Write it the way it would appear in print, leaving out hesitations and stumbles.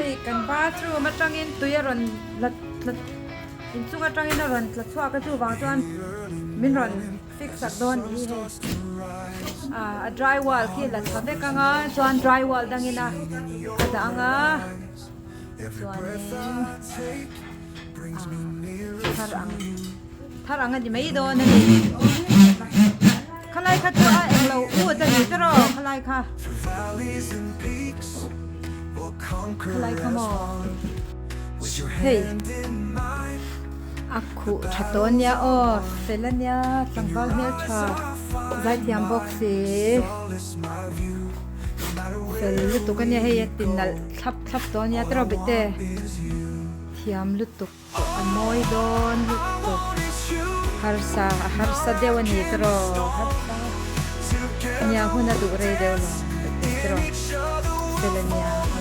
Hei kan bathroom atangin tui a rawn la tla inchung atangin a rawn tla chhuak a chuvang chuan min rawn fix sak dawn ni hi hei ah a dry wall khi la tha vek ang a chuan dry wall dangin a a dah ang a chuanin ah thar ang thar ang a ni mai dawn a ni khalai kha chu a englo ut a ni tawh khalai kha khalai kha maw hei a khuh tha tawh ania aw fel ania tlangval hmeltha zaithiam bawk si fel lutuk ania hei a ti nalh thlap thlap tawh ania tawh bete thiam lutuk. A mawi dawn lutuk. Harsa a harsa deuh a ni tawh harsa nia hun a duh rei deuh lo tawh fel a nia.